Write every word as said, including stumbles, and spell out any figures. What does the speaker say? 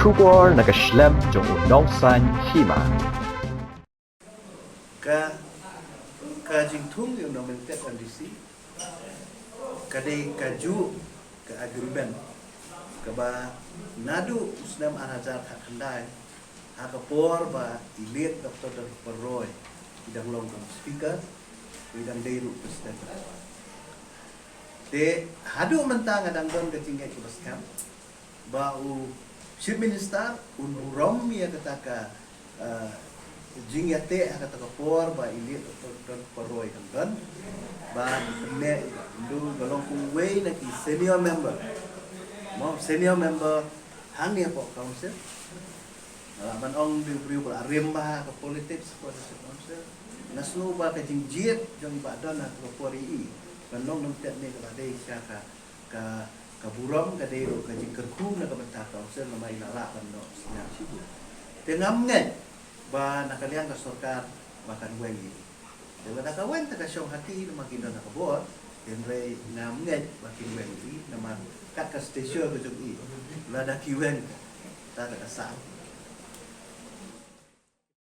Khubor na ka shlem jong u nongsan hima. Ka ka jingthung ïa u nominated M D C ka dei ka juh ka agreement kaba naduh u snem ar hajar khatkhyndai, ha ka por ba i late Doctor Donkupar Roy i dang long kum speaker, i dang dei ruh president. Te haduh mynta nga dang don ka jingngeit kaba skhem ba u Chief Minister un burom ïa kata ka, eh, jingïateh ha kata ka por ba i late Doctor Donkupar Roy kan don ba i pyneh i dang long kum uwei na ki senior member. Mo, senior member hangne hapoh council. Nga lah ban ong dei u briew ba la rim bha ha ka politics hapoh District Council. Nga sngew ba ka jingjied jong i Bah Don ha kata ka por i i ban long nominated ne ka la dei sha ka ka ka burom, ka dei ruh ka jingkyrkhu na ka bynta ka council namar i la lah ban noh sniang shibun. Te ngam ngeit ba na ka liang ka sorkar ba kan weng ïa i. Te lada ka weng te ka shong ha ki namar ki don ha ka bor. Hynrei ngam ngeit ba kin weng ïa i namar kat ka stature ka jong i, lada ki weng te ta ka sah.